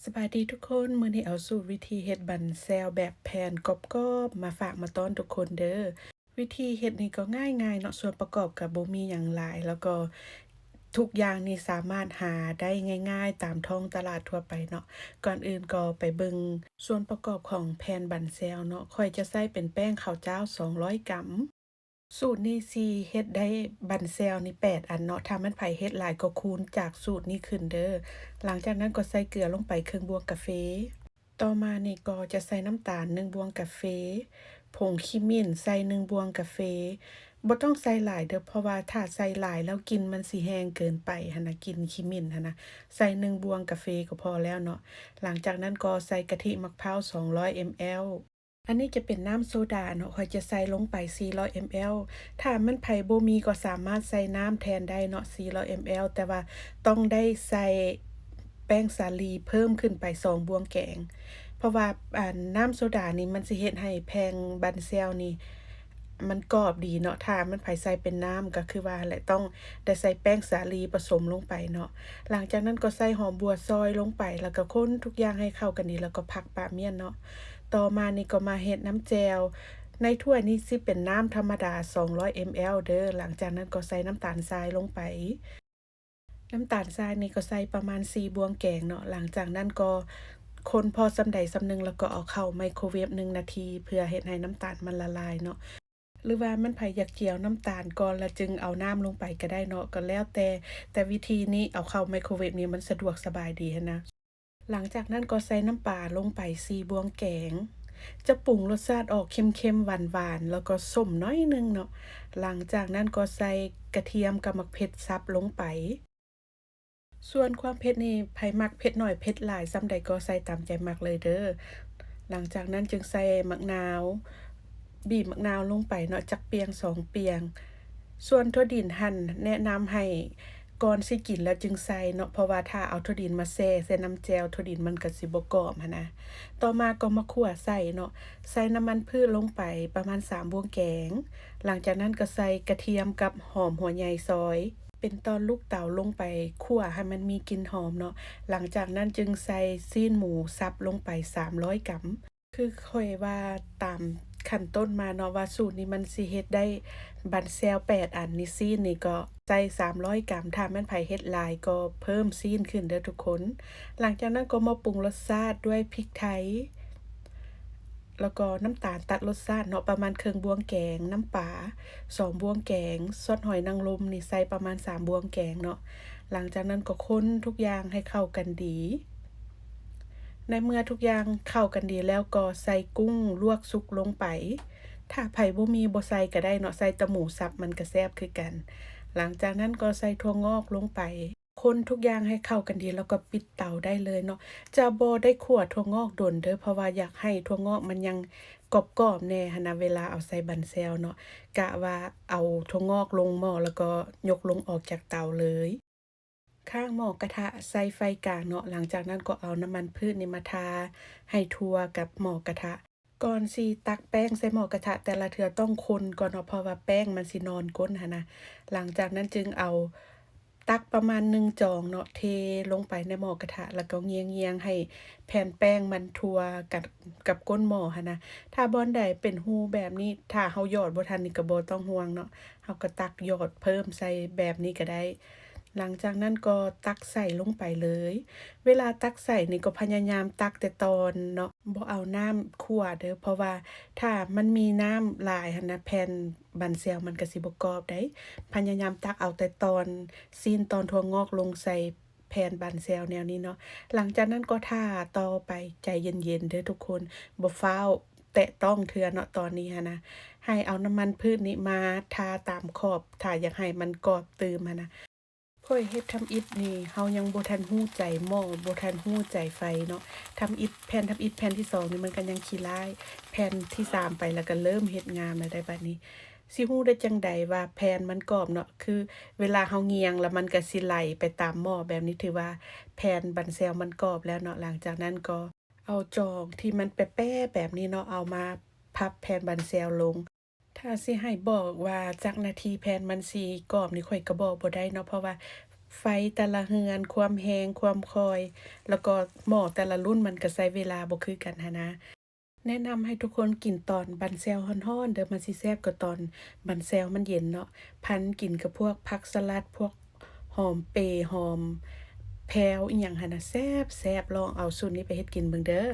ສະບາຍດີທຸກຄົນ, ມື້ນີ້ເອົາສູດວິທີເຮັດບັ້ນແຊວແບບແຜ່ນກອບໆ ມາຝາກມາຕ້ອນທຸກຄົນເດີ້. ວິທີເຮັດນີ້ກໍງ່າຍໆເນາະ, ສ່ວນປະກອບກໍບໍ່ມີຫຍັງຫຼາຍ, ແລ້ວກໍທຸກຢ່າງນີ້ສາມາດຫາໄດ້ງ່າຍໆຕາມທ້ອງຕະຫຼາດທົ່ວໄປເນາະ. ກ່ອນອື່ນກໍໄປເບິ່ງສ່ວນປະກອບຂອງແຜ່ນບັ້ນແຊວເນາະ. ຂ້ອຍຈະໃຊ້ເປັນແປ້ງເຂົ້າຈ້າວສອງຮ້ອຍກຣາມ. ສູດນີ້ຊິເຮັດໄດ້ບັ້ນແຊວນີ້ແປດອັນເນາະ, ຖ້າແມ່ນໃຜເຮັດຫຼາຍກໍຄູນຈາກສູດນີ້ຂຶ້ນເດີ້. ຫຼັງຈາກນັ້ນກໍໃສ່ເກືອລົງໄປເຄິ່ງບ່ວງກາເຟ. ຕໍ່ມານີ້ກໍຈະໃສ່ນ້ຳຕານໜຶ່ງບ່ວງກາເຟ, ຜົງຂີ້ໝິ່ນໃສ່ໜຶ່ງບ່ວງກາເຟ. ບໍ່ຕ້ອງໃສ່ຫຼາຍເດີ້, ເພາະວ່າຖ້າໃສ່ຫຼາຍແລ້ວກິ່ນມັນຊິແຮງເກີນໄປຫັ້ນນະ, ກິ່ນຂີ້ໝິ່ນຫັ້ນນະ. ໃສ່ໜຶ່ງບ່ວງກາເຟກໍພໍແລ້ວເນາະ. ຫຼັງຈາກນັ້ນກໍໃສ່ກະທິໝາກພ້າວສອງຮ້ອຍເອັມແອລ. ອັນນີ້ຈະເປັນນ້ຳໂຊດາເນາະ, ຂ້ອຍຈະໃສ່ລົງໄປສີ່ຮ້ອຍເອັມແອລ. ຖ້າແມ່ນໃຜບໍ່ມີກໍສາມາດໃສ່ນ້ຳແທນໄດ້ເນາະ ສີ່ຮ້ອຍເອັມແອລ, ແຕ່ວ່າຕ້ອງໄດ້ໃສ່ແປ້ງສາລີເພີ່ມຂຶ້ນໄປສອງບ່ວງແກງ, ເພາະວ່າ ອັນ ນ້ຳໂຊດານີ້ມັນຊິເຮັດໃຫ້ແຜ່ນບັ້ນແຊວນີ້ມັນກອບດີເນາະ. ຖ້າແມ່ນໃຜໃສ່ເປັນນ້ຳກໍຄືວ່າຫັ້ນແຫຼະ, ຕ້ອງໄດ້ໃສ່ແປ້ງສາລີປະສົມລົງໄປເນາະ. ຫຼັງຈາກນັ້ນກໍໃສ່ຫອມບົ່ວຊອຍລົງໄປ, ແລ້ວກໍຄົນທຸກຢ່າງໃຫ້ເຂົ້າກັນດີ, ແລ້ວກໍຜັກປະມ້ຽນເນາະ. ຕໍ່ມານີ້ກໍມາເຮັດນ້ຳແຈ່ວ. ໃນຖ້ວຍນີ້ຊິເປັນນ້ຳທຳມະດາສອງຮ້ອຍເອັມແອລເດີ້. ຫຼັງຈາກນັ້ນກໍໃສ່ນ້ຳຕານຊາຍລົງໄປ. ນ້ຳຕານຊາຍນີ້ກໍໃສ່ປະມານສີ່ບ່ວງແກງເນາະ. ຫຼັງຈາກນັ້ນກໍຄົນພໍສ່ຳໃດສ່ຳໜຶ່ງ, ແລ້ວກໍເອົາເຂົ້າໄມໂຄເວຟໜຶ່ງນາທີ ເພື່ອເຮັດໃຫ້ນ້ຳຕານມັນລະລາຍເນາະ. ຫຼືວ່າແມ່ນໃຜຢາກຈຽວນ້ຳຕານກ່ອນ ແລ້ວຈຶ່ງເອົານ້ຳລົງໄປກໍໄດ້ເນາະ, ກໍແລ້ວແຕ່, ແຕ່ວິທີນີ້ເອົາເຂົ້າໄມໂຄເວຟນີ້ມັນສະດວກສະບາຍດີຫັ້ນນະ. ຫຼັງຈາກນັ້ນກໍໃສ່ນ້ຳປາລົງໄປສີ່ບ່ວງແກງ. ຈະປຸງລົດຊາດອອກເຄັມໆ ຫວານໆ ແລ້ວກໍສົ້ມໜ້ອຍໜຶ່ງເນາະ. ຫຼັງຈາກນັ້ນກໍໃສ່ກະທຽມກັບໝາກເຜັດສັບລົງໄປ. ສ່ວນຄວາມເຜັດນີ້ ໃຜມັກເຜັດໜ້ອຍເຜັດຫຼາຍສ່ຳໃດກໍໃສ່ຕາມໃຈມັກເລີຍເດີ້. ຫຼັງຈາກນັ້ນຈຶ່ງໃສ່ໝາກນາວ, ບີບໝາກນາວລົງໄປເນາະ, ຈັກປ່ຽງສອງປ່ຽງ. ສ່ວນຖົ່ວດິນຫັ້ນ ແນະນຳໃຫ້ກ່ອນຊິກິນແລ້ວຈຶ່ງໃສ່ເນາະ, ເພາະວ່າຖ້າເອົາຖົ່ວດິນມາແຊ່ໃສ່ນ້ຳແຈ່ວ, ຖົ່ວດິນມັນກໍຊິບໍ່ກອບຫັ້ນນະ. ຕໍ່ມາກໍມາຂົ້ວໃສ່ເນາະ, ໃສ່ນ້ຳມັນພືດລົງໄປປະມານສາມບ່ວງແກງ. ຫຼັງຈາກນັ້ນກໍໃສ່ກະທຽມກັບຫອມຫົວໃຫຍ່ຊອຍ ເປັນຕອນລູກເຕົາລົງໄປຂົ້ວໃຫ້ມັນມີກິ່ນຫອມເນາະ. ຫຼັງຈາກນັ້ນຈຶ່ງໃສ່ຊີ້ນໝູສັບລົງໄປສາມຮ້ອຍກຣາມ. ຄືຂ້ອຍວ່າຕາມຂັ້ນຕົ້ນມາເນາະ ວ່າສູດນີ້ມັນຊິເຮັດໄດ້ບັ້ນແຊວແປດອັນນີ້, ຊີ້ນນີ້ກໍໃສ່ສາມຮ້ອຍກຣາມ, ຖ້າແມ່ນໃຜເຮັດຫຼາຍກໍເພີ່ມຊີ້ນຂຶ້ນເດີ້ທຸກຄົນ. ຫຼັງຈາກນັ້ນກໍມາປຸງລົດຊາດດ້ວຍພິກໄທ ແລ້ວກໍນ້ຳຕານຕັດລົດຊາດເນາະ ປະມານເຄິ່ງບ່ວງແກງ, ນ້ຳປາສອງບ່ວງແກງ, ຊອດຫອຍນາງລົມນີ້ໃສ່ປະມານສາມບ່ວງແກງເນາະ. ຫຼັງຈາກນັ້ນກໍຄົນທຸກຢ່າງໃຫ້ເຂົ້າກັນດີ. ໃນເມື່ອທຸກຢ່າງເຂົ້າກັນດີແລ້ວກໍໃສ່ກຸ້ງລວກສຸກລົງໄປ. ຖ້າໃຜບໍ່ມີບໍ່ໃສ່ກໍໄດ້ເນາະ, ໃສ່ແຕ່ໝູສັບມັນກໍແຊບຄືກັນ. ຫຼັງຈາກນັ້ນກໍໃສ່ຖົ່ວງອກລົງໄປ. ຄົນທຸກຢ່າງໃຫ້ເຂົ້າກັນດີ ແລ້ວກໍປິດເຕົາໄດ້ເລີຍເນາະ. ຈະບໍ່ໄດ້ຂົ້ວຖົ່ວງອກດົນເດີ້ ເພາະວ່າຢາກໃຫ້ຖົ່ວງອກມັນຍັງກອບໆແດ່ຫັ້ນນະ ເວລາເອົາໃສ່ບັ້ນແຊວເນາະ. ກະວ່າເອົາຖົ່ວງອກລົງໝໍ້ ແລ້ວກໍຍົກລົງອອກຈາກເຕົາເລີຍ. ຄ້າງໝໍ້ກະທະໃສ່ໄຟກາງເນາະ. ຫຼັງຈາກນັ້ນກໍເອົານ້ຳມັນພືດນີ້ມາທາໃຫ້ທົ່ວກັບໝໍ້ກະທະ. ກ່ອນຊິຕັກແປ້ງໃສ່ໝໍ້ກະທະແຕ່ລະເທື່ອຕ້ອງຄົນກ່ອນເນາະ ເພາະວ່າແປ້ງມັນຊິນອນກົ້ນຫັ້ນນະ. ຫຼັງຈາກນັ້ນຈຶ່ງເອົາຕັກປະມານໜຶ່ງຈອງເນາະ ເທລົງໄປໃນໝໍ້ກະທະ ແລ້ວກໍງຽງໆໃຫ້ແຜ່ນແປ້ງມັນທົ່ວກັນກັບກົ້ນໝໍ້ຫັ້ນນະ. ຖ້າບ່ອນໃດເປັນຮູແບບນີ້ ຖ້າເຮົາຫຍອດບໍ່ທັນນີ້ກໍບໍ່ຕ້ອງຫ່ວງເນາະ, ເຮົາກໍຕັກຫຍອດເພີ່ມໃສ່ແບບນີ້ກໍໄດ້. ຫຼັງຈາກນັ້ນກໍຕັກໃສ່ລົງໄປເລີຍ. ເວລາຕັກໃສ່ນີ້ກໍພະຍາຍາມຕັກແຕ່ຕອນເນາະ, ບໍ່ເອົານ້ຳຂົ້ວເດີ້ ເພາະວ່າຖ້າມັນມີນ້ຳຫຼາຍຫັ້ນນະ ແຜ່ນບັ້ນແຊວມັນກໍຊິບໍ່ກອບໃດ໋. ພະຍາຍາມຕັກເອົາແຕ່ຕອນຊີ້ນ ຕອນຖົ່ວງອກລົງໃສ່ແຜ່ນບັ້ນແຊວແນວນີ້ເນາະ. ຫຼັງຈາກນັ້ນກໍຖ້າຕໍ່ໄປ ໃຈເຢັນໆເດີ້ທຸກຄົນ, ບໍ່ຟ້າວແຕະຕ້ອງເທື່ອເນາະ ຕອນນີ້ຫັ້ນນະ. ໃຫ້ເອົານ້ຳມັນພືດນີ້ມາທາຕາມຂອບ ຖ້າຢາກໃຫ້ມັນກອບຕື່ມຫັ້ນນະ. ຂ້ອຍເຮັດທຳອິດນີ້ ເຮົາຍັງບໍ່ທັນຮູ້ໃຈໝໍ້ ບໍ່ທັນຮູ້ໃຈໄຟເນາະ. ທຳອິດ ແຜ່ນທຳອິດແຜ່ນທີສອງນີ້ມັນກໍຍັງຂີ້ລ້າຍ, ແຜ່ນທີສາມໄປແລ້ວກໍເລີ່ມເຮັດງາມແລ້ວໄດ໋ບັດນີ້. ຊິຮູ້ໄດ້ຈັ່ງໃດວ່າແຜ່ນມັນກອບເນາະ? ຄືເວລາເຮົາງຽງແລ້ວມັນກໍຊິໄຫຼໄປຕາມໝໍ້ແບບນີ້ ຖືວ່າແຜ່ນບັ້ນແຊວມັນກອບແລ້ວເນາະ. ຫຼັງຈາກນັ້ນກໍເອົາຈອງທີ່ມັນແປໆແບບນີ້ເນາະ ເອົາມາພັບແຜ່ນບັ້ນແຊວລົງ. ຖ້າຊິໃຫ້ບອກວ່າຈັກນາທີແຜ່ນມັນຊິກອບນີ້ ຂ້ອຍກໍບອກບໍ່ໄດ້ເນາະ, ເພາະວ່າ ໄຟແຕ່ລະເຮືອນ ຄວາມແຮງ ຄວາມຄ່ອຍ ແລ້ວກໍໝໍ້ແຕ່ລະລຸ້ນມັນກໍໃຊ້ເວລາບໍ່ຄືກັນຫັ້ນນະ. ແນະນຳໃຫ້ທຸກຄົນກິນຕອນບັນແຊວຮ້ອນໆເດີ້ ມັນຊິແຊບກວ່າຕອນບັນແຊວມັນເຢັນເນາະ. ພັນກິນກັບພວກຜັກສະຫຼັດ ພວກຫອມເປ ຫອມແພ້ວອີ່ຫຍັງຫັ້ນນະ ແຊບໆ. ລອງເອົາສູດນີ້ໄປເຮັດກິນເບິ່ງເດີ້.